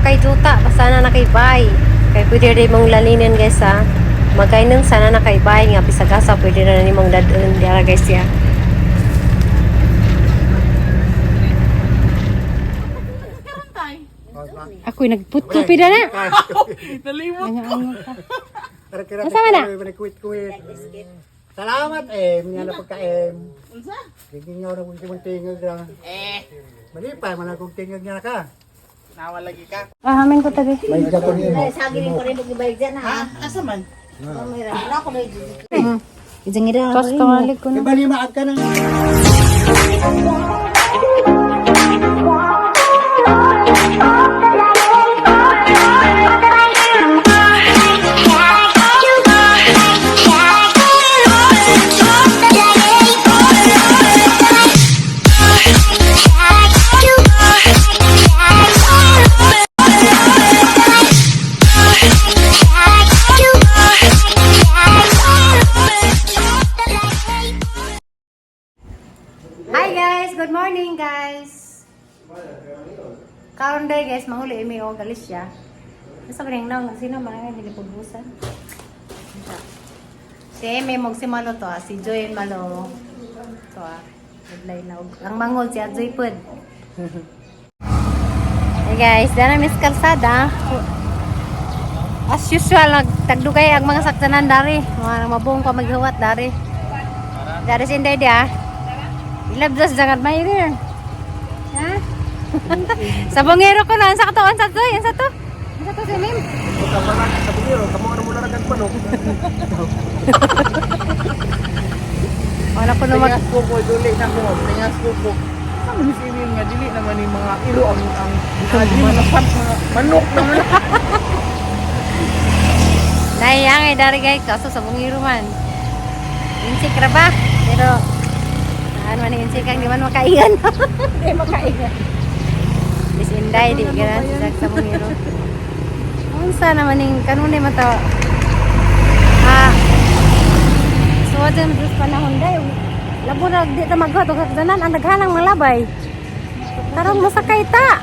kay juta, basta na na kay bay. Kay pwede rin mong lalinin, guys, ha. Magkainan sana na kay bay nga bisag asa pwede na nimong dadon diara, guys, ya. Ako'y nagputlupi na na. Nalimot ko. Asa man na? Kuwit-kuwit. Salamat, em. Nga na pagka-em. Unsa? Gigingaw na kung simong tingog ra. Eh, Malipay man akong tingog niya ka. nawa lagi ka. Ah, amin ko tabi. May japon mo. Ha? Asa man? Tos kawalik ko na. Iba lima ka na. Hi guys, good morning, guys. Karon day, guys, mahuli imi og Alicia. Asa ba nang sino man ang dinipugbusan? Si Eme mog si Malo to, ah, si Joy and Malo. To ah. Adlay na og ang mangod si Adjoy pud. Hey guys, dana mis kalsada. As usual, nagtagdugay ang mga sakyanan dari. Mga mabong pa maghuwat dari. Dari si Inday di ah. Ilabdas jangan may there. Ha? Sa bongero ko na, sa to, sa to, sa to. Sa to si Mim. Sa bungiro, kamo ano mo naragan pa no. Wala ko na mag Tingas ko ko, duli na ko. Tingas ko ko. Asa man si Emil nga dili naman ni mga ilo ang dili man ang mga manok naman. Naiyangay dari guys, kaso sa bungiro man. Insik ra ba? Pero ano man ang insik ang di man makaiyan. Di makaiyan. Is inday di ganan sa bungiro. Unsa naman ning kanunay man to? Ah. So dyan dus panahon day. Labo na di ta maghuwat og sakyanan ang daghanang malabay. Karon mosakay ta.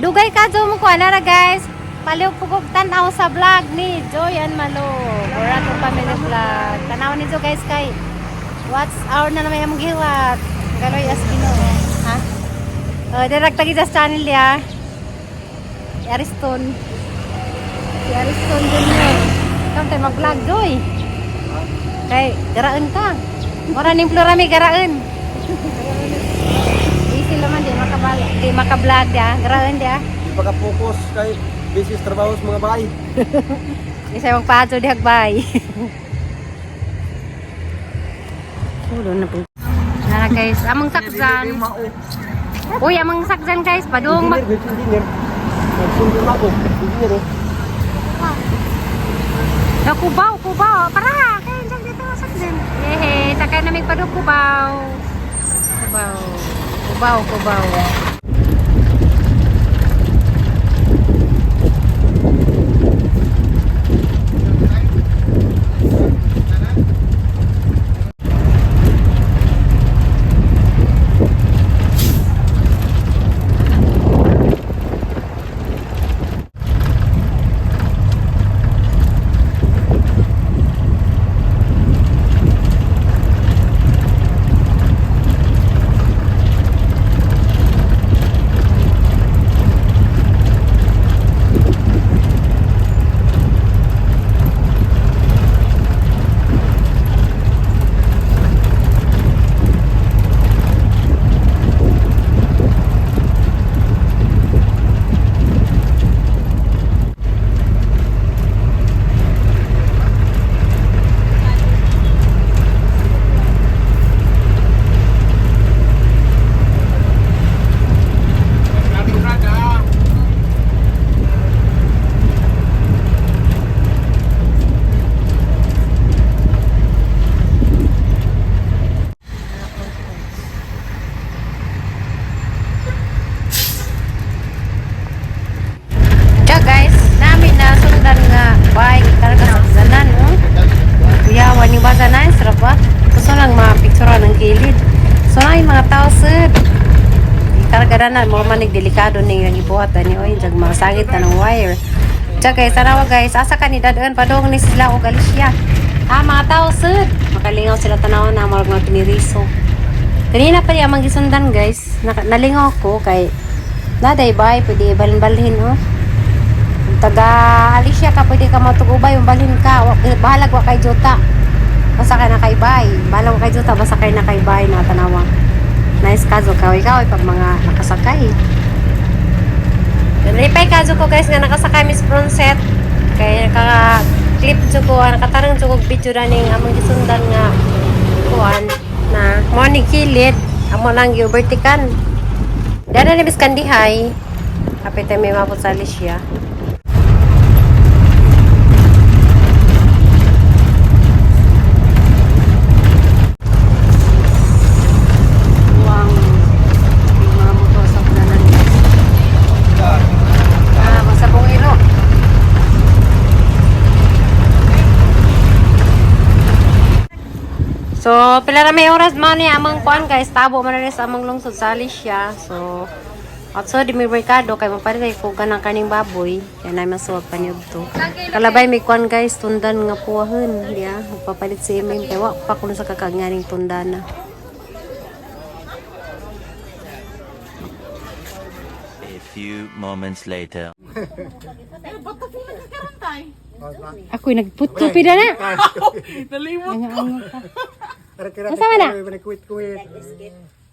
Dugay ka jo mo ko ra guys. Paliw pugog tan-aw sa vlog ni Joy and Malo. Borato Family Vlog. Tanaw ni Jo, guys, kay what's our na naman among gihuwat. Galoy as Ginoo. Ha? Oh, direct tagi sa channel niya. Si Ariston. Si Ariston Jr. Ikaw tayo mag-vlog, Joy. Kay, garaan ka. Mura ning Florami, garaan. Easy laman, di makabala, di makablog dia, garaan dia. Di pa ka-focus kay busy sa trabaho sa mga bahay. Isa mong pato di hagbay. Ulo na po. Nara guys, among saksan. Uy, among saksan, guys, padung mag Engineer, engineer. Nagsundo na ako. Engineer oh. Na kubaw, kubaw. Para, kay dyan dito saksan. Yehe, sakay namin padung kubaw. Kubaw. Kubaw, kubaw. Dara na mo man delikado ning ang ibuhat ani oy, jag masangit na ng wire. Tsa guys, tanawa guys, asa ka ni dadon padung ni sila og Alicia. Ha, mga tao sud. Makalingaw sila tanaw na murag mga piniriso. Kanina pa niya amang gisundan guys. Nalingaw ko kay naday bay pwede balhin-balhin oh. Kung taga Alicia ka pwede ka matugubay, balhin ka. Bahalag wa kay jota. Basta ka na kay bay. Bahalag wa kay jota, basta kay na kay bay na tanawa. Nice kazo kaway kaway pag mga nakasakay. Nalipay kazo ko guys nga nakasakay Miss Bronset. Kay naka clip jud ko, nakatarang jud ko video raning among gisundan nga kuan na mo ni kilid amo lang gi-vertical. Dara ni Miss Kandihay. Kapit tayo may mapot sa Alicia. Uwang mga motor sa unanan. Ah, masabong ilo. So, pila ra may oras man ni amang kuan guys, tabo man na sa amang lungsod sa Alicia. So, at so di may merkado kay mapalit kay kuga ng kaning baboy. Yan ay masuwag pa niyo to. Kalabay may kuan guys, tundan nga puwahon, diya. Magpapalit si Imim kay wa pa kuno sa kakagnaning tundana. A few moments later. Ako'y nagputupid na. Nalimot ko. Asa man na? Kuwit-kuwit.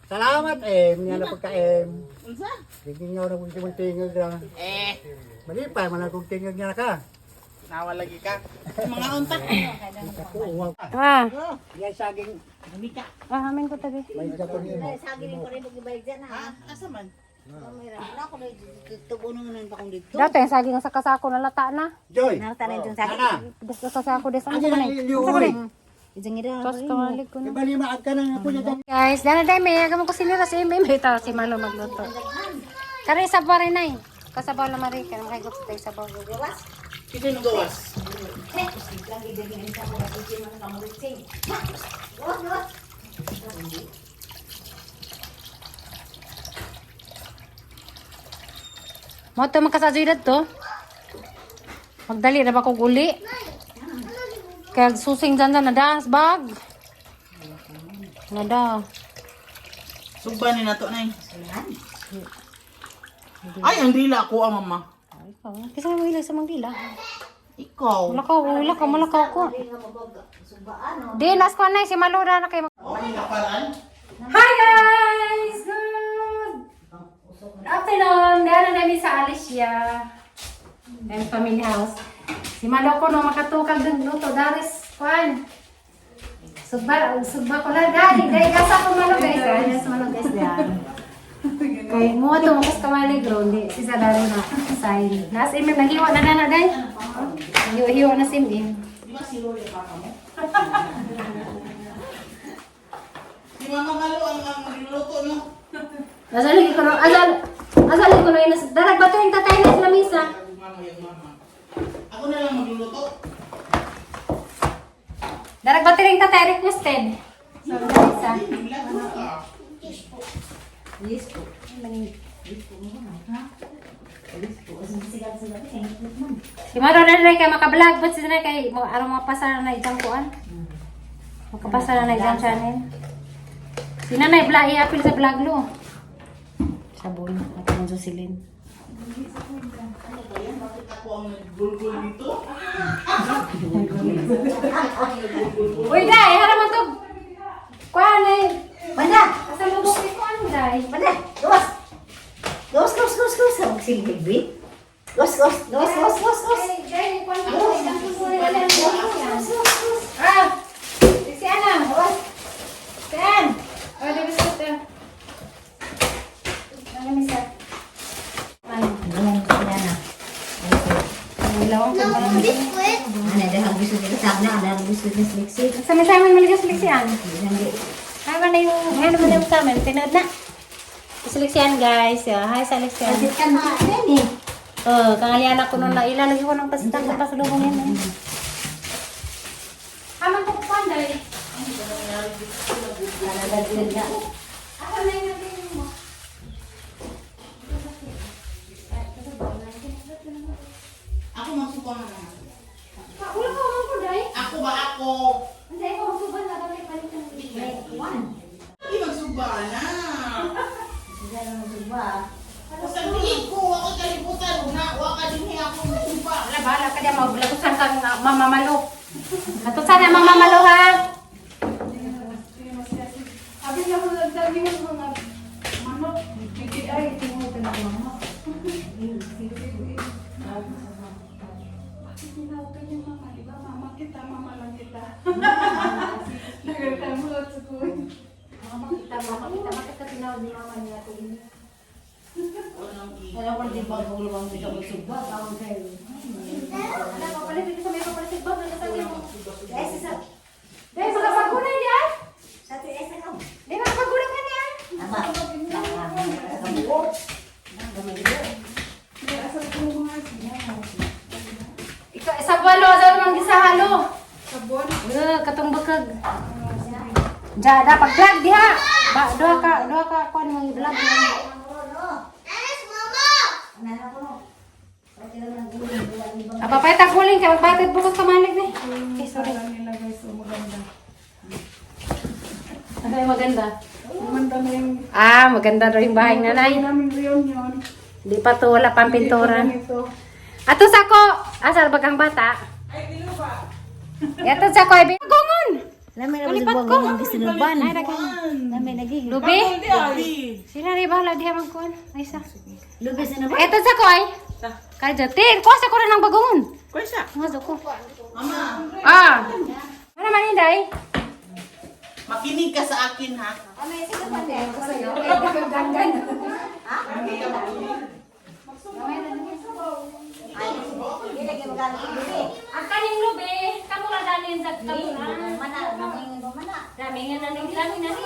Salamat, em. Nga na pagka-em. Unsa? Gigingaw na kong timong tingog ra. Eh, Malipay man akong tingog niya ka. nawa lagi ka. Mga unta. Kuwa. Ah, Yan saging ah, amin ko tabi. may jaton nimo. Ha? Asa man? Dati ang saging sa kasako nalata na. Joy. Ana. Des sa kasako des ano Ano ko na. na liuoy. Tos kamalig ko na. Ibali maag ka nang ako niya. Guys, dana dai may agam ko sinira si Imim ita si Malo magluto. Kare sabaw rin ay. Kasabaw na mari kay makay gusto tayo sabaw. Kita nung gawas. Mo to makasajoy to. Magdali na ba kog uli? Kaya susing dyan dyan, nada, bag. Nada. Sugba ni nato nay. Ay, ang dila ko ah, mama. Ay, ikaw. Kasi mo hilig sa mangdila. Ikaw. Malakaw, malakaw, malakaw ko. Di, nas ko na si Malura na kayo. Okay na paraan. Hi guys! Good afternoon! Meron namin sa Alicia and family house. Si Maloko no makatukag ng luto. Daris, Juan. Sugba, sugba ko lang. Dali, dahil gasa ko malo guys. Ay, sa malo guys yan. Kay mo ito makas kamali ground. Si sa dari na sign. Nas imim naghiwa na na na day. Hiwa-hiwa na sim im. Di ba si Lori ang papa mo? Si Mama Malo ang magluluto, no? Asa lagi ko na, asa, asa lagi ko na inas. Darag bato yung tatay na sa lamisa. Mama yung mama. Ako na lang magluluto. Darag bato yung tatay requested. So, lamisa. Naglago ka. Si Maro na rin kay makablog, but si na kay mo araw mapasara na isang kuan. Makapasara na isang channel. Si Nanay vlog i-appeal sa vlog lo. Sabon at ang Jocelyn. Bakit ako ang naggulgul dito? Uy, day, haraman to. Kuan eh. Banda! Asa lubok ni kuan day. Banda! Gawas! Gawas, gawas, gawas, gawas! Ang silbi. Gawas, gawas, gawas, gawas, gawas, gawas! Day, day, kuan ko isang kuan wala ang Ah. Si Ana. Si Ann. Oh, di ba sa Ano misa? Ay, Ayan, ayan na. Nilawang ko pa lang. Ano, dahil gusto nila sa akin, dahil gusto nila sa liksi. Sa may sa amin maligas sian. Ay, man na yung, ano man yung sa amin, tinood na. Seleksiyan guys. Yeah. Hi sa Alexian. Ano eh? Oh, kangalian ako nung naila lagi ko ng pasitang sa pasalubong yan. Eh. Haman ko kuan dai. Asa na yung natin mo? Mama Malo. Ato sana Mama Malo ha. Abi na ko nagdali yung mga manok. BTI, tingog ka na mama. Bakit tinawag ka niya mama? Di ba mama kita, mama lang kita. Nagalitan mo at sa kuya. Mama kita, mama kita. Bakit ka tinawag ni mama niya ato ini? Wala ko din bago lang sa magsugba. Tawag kayo. Ala, papalit dito sa may papalit sa bag. Nasa mo. Guys, isa. Dahil makapagunan niya. Sa atin, isa ka. Dahil makapagunan ka niya. Tama. Ikaw, sa balo, sa mang gisahalo. Sabon. Eh, katong bakag. Ja, da pag vlog diha. Ba, duha ka kuan mga vlog. Apa pa ta guling kay magbatid bukod ka manig ni. Eh, sorry. Sala nila guys, oh, maganda. Ano yung maganda? Maganda na yung Ah, maganda daw yung bahay nanay. namin reunion. Di pa to, wala pang pintura. Ito. Ato sa ko, asal bagang bata. Ay, ba? Ato sa ko, ay gungon. Lamay na Kalipat ba ko. ang gisinuban? Ay, daghan. Lamay lagi. Lubi? Sila rin bahala diha man kuan. Ay sa. Lubi sa naman. Eto sa ko ay. Kaya tin, kuha sa ko rin ang bagongon. Kuha siya. Nga ko. Mama. Ah. Ano man inday? Makinig ka sa akin ha. Ang kaning lubi, kamo ra danin sa kamo na. Mana, mana. Dami nga na ning lami na ni.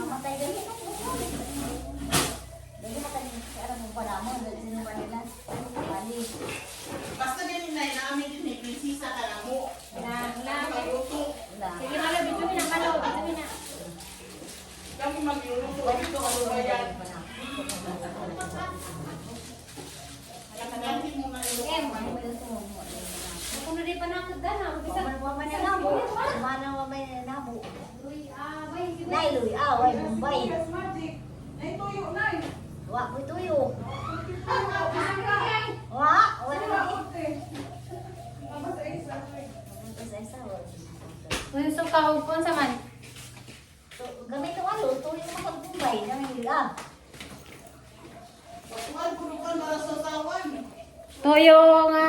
Matay gani. Dali makaning aram mo para mo, dali sinuban nila. Bali. Basta ganyan na namin din eh, prinsesa ka na mo. Na, lami. Maluto. Sige malo, bituin na malo, bituin na. Kami magluluto dito ano ba yan? Em, kuno di pa nakagdana, bisag Wa man na nabo. Mana wa man na nabo. Uy, ah, bay, sige. Nay luy ah, way Bombay. Yes, magic. Naituyo na eh. Wa ko tuyo. Wa, wala lagi. Mama sa isa. Sa isa, wa. Uy, so ka og sa man. So, gamit ang alo, tuyo mo pag Bombay nang ah. Patuan, punukan para sa tawan. Toyo nga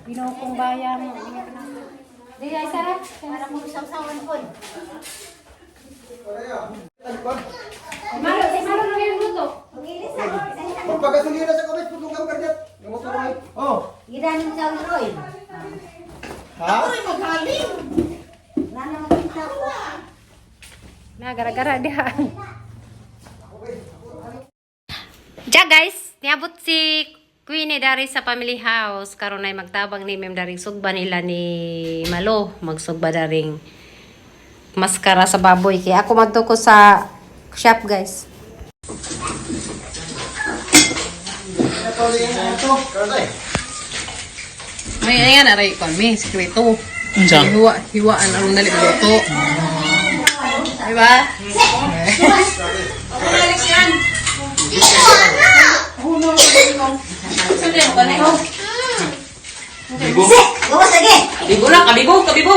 binukong bayam. Di ay sarap. Para mo sawsawan ko. Malo, si Malo na yung luto. Mangilis ah. Isa isa. Pagkasulina sa kamay, putong karjat. Yung motor ay. Oh. Gidanin mo sa Roy. Ha? Ay, maghalim. Nana magpinta ko. Na gara-gara diha. Ja guys, niabot si Queenie dari sa family house karon ay magtabang ni Mem daring sugba nila ni Malo, magsugba daring maskara sa baboy kay ako magto ko sa shop guys. May ayan aray kon mi sikreto. Hiwa hiwaan aron dali maluto. Di ba? Gawas lagi. Kabibo na, kabibo, kabibo.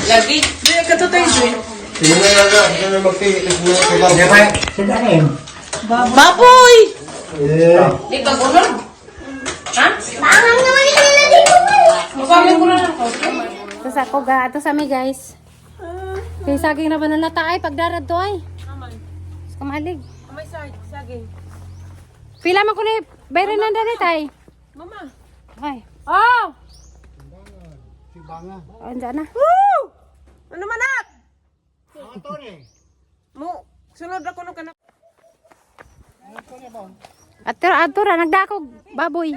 Lagi. Di ka to tayo, Joy. Sino na lang, sino na magpili? Baboy. Eh. Di ba gunod? Ha? Mapamin ko na lang. Ito sa ako ga, ito sa mi guys. Kay saging na ba nalata ay pagdarad to ay. Sa kamalig. May saging. Pila man ko ni bayran na dali tay. Mama. Okay. Oh! Si Banga. Oh, andyan na. Ano man nak? Mo, sunod ako no kana. Ato, ato ra nagdakog baboy.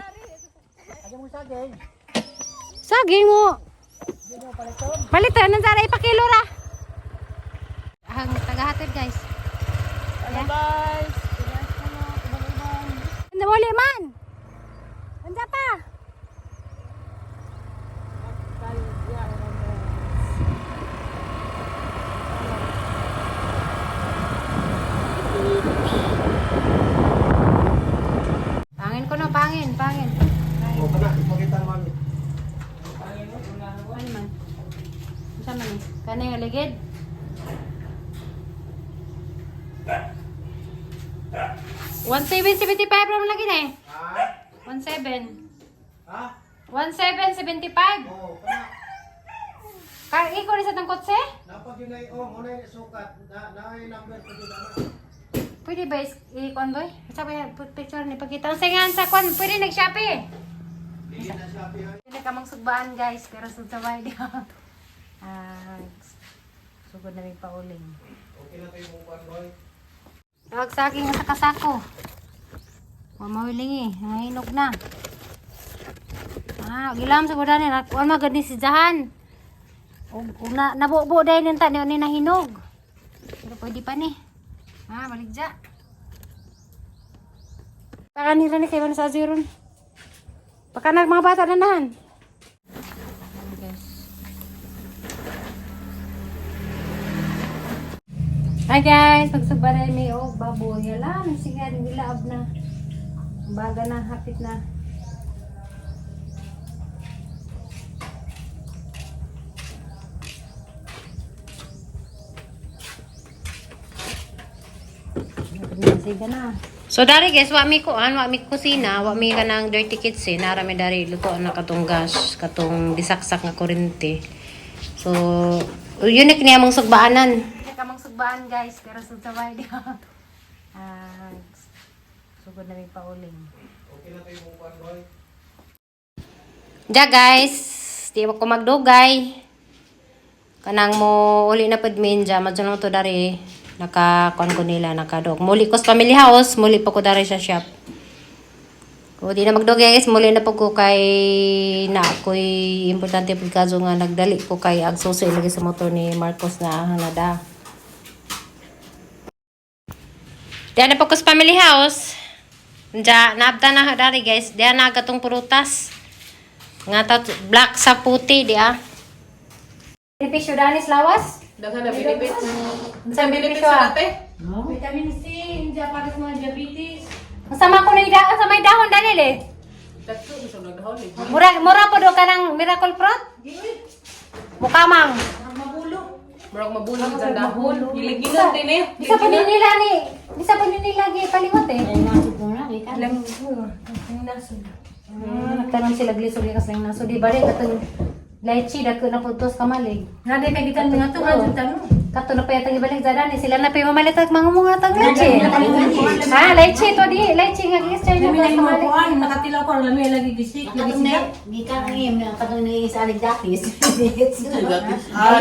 Saging mo. Palitan nang sana ipakilo ra. Ang tagahatid guys. Hello guys. Wala man. Anda pa. Pangin ko no, pangin, pangin. Oh, kana. Sama ni? Kani nga ligid? 1775 ra man lagi na eh. Ha? 17. Ha? 1775. Oo, kana. Ka iko ni sa tang kotse? Napag yun ay, oh, muna yung sukat. Na, na ay number ko dito na. Pwede ba is i-kuan boy? Sabi na put picture ni pagkita. Ang singan sa kuan, pwede nag-Shopee. Dili na Shopee ay. Pwede ka mang sugbaan guys, pero sud sabay di. Ah, sugod na may pauling. Okay na tayo mong kuan boy. Tawag sa akin sa kasako. Wa mawiling eh, nangahinog na. Ah, gilam sa kudan ni kuan magad ni si Jahan. Og og na nabubo dahil nanta ni ni nahinog. Pero pwede pa ni. Ah, baligja. Baka nila ni kay sa aziron. Baka na mga bata na nahan. Guys. Hi guys, pagsugba na may og baboy. Ala, sige, nilaab na. Baga na, hapit na. Sige na. So dari guys, wa mi kuan, wa mi kusina, wa mi kanang dirty kitchen, nara mi dari luto na katong gas, katong disaksak nga kuryente. So, unique niya mong sugbaanan. Unique among sugbaan guys, pero sud sabay di. Ah, sugod na may pauling. Okay na tayo mong kuan boy. Ja guys, di ko magdugay. Kanang mo uli na pud min ja, madyo na to dari naka kuan ko nila nakadog. Muli ko sa family house, muli pa ko dari sa shop. O di na magdugay guys, muli na po ko kay na ako'y importante pud kaso nga nagdali ko kay ang susi lagi sa motor ni Marcos na hanada. Diyan na po ko sa family house. Diya, naabta na dari guys. Diyan na katong prutas. Nga tat black sa puti di ah. Benepisyo danis lawas? Daghan na benefits. Sa Benefits benepisyo ah. ate. Vitamin C, hindi para sa mga diabetes. Masama ko na idaan sa may dahon Daniel eh. Dagko sa nagdahon eh. Mura mura po do ka ng miracle fruit? Mukamang. Murag mabulong sa dahon. Giliginan din eh. Bisa pa din nila ni. Bisa pa din nila gi palingot eh. Alam mo, ang nasod. Nagtanong sila glisod kas lang naso di ba rin katong lychee dagko na putos kamalig. Nga di kay gitan nga to, nga dyan tanong. Kato na pa yatang ibalik sa dani sila na pa yung mamalit at mangumunga tag lychee. Ha, lychee to di, lychee nga gis China Lami to na yung mga kamalig. kuan, nakatilaw ko, lami lagi gisik. Lagi siya. Gikan ang iyong katong ni sa aligdakis. Ah,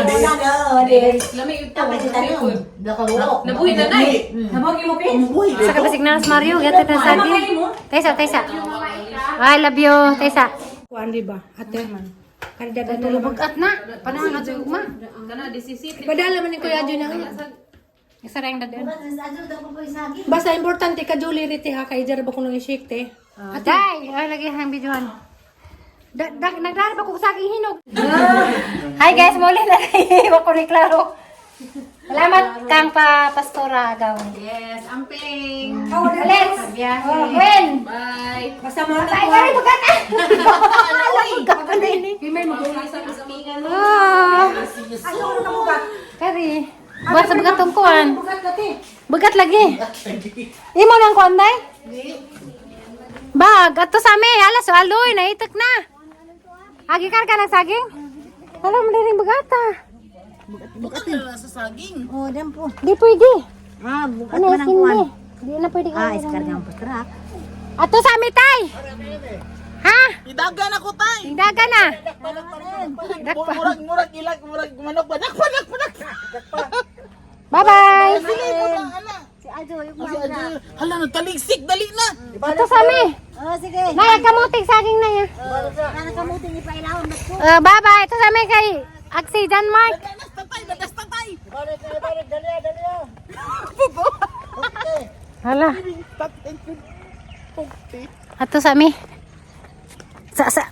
di. Lami ito. Tapos kita nun. Nakaluok. Nabuhi na na eh. Nabog mo pin? Umuwi Sa kabasig na Mario, gato na sa akin. Taysa, taysa. I love you, taysa. Kuan di ba? Ate man. Kada Ito bagat na. Panahon na ugma. Kana disisip. Padala man ni Kuya Adjo na. Isa ra yung dadon. Basta importante ka Julie riti ha kay dyan ba ko nang i-shake te. Day, ay lagi hang videohan. Da, da, nagdara pa ko sa aking hinog. Hi guys, muli na wa ko ni klaro. Salamat kang pa Pastora Agaw. Yes, amping. Let's. Oh, Gwen. Bye. Basta mga Ay, ay, bagat. Alam ko ka ni. Ah. Kari. Buat sa bagat tong kuan. Bugat na te. Bagat lagi. Imo nang kuan day? Bag ato sa mi, ala so aloy naitak na. Agi karga ng saging? Alam mo din bagata. Oh, dan po. Di pwede. Ah, bukat Ano man ang kuan. hindi. Di na pwede. Ah, iskar nga ang pustrak. Ato sa mi tay. Ha? Idagan ako tay. Daga na. Murag murag ilag murag manok ba dakpa dakpa dakpa. Bye-bye. Dili mo na ala. Si Ajo, yung Kasi adyo, hala nagtaligsik dali na. Ato sa mi. Oh, sige. Naya kamutik saging na ya. Kana kamuti ni pailawon mat ko. Bye-bye. Ito sa mi kay Aksi Denmark. Dadas tatay, dadas tatay. Balik na, balik, dali ah, dali ah. Hala. Tatay. Pugti. Ato sa mi. Sa sa.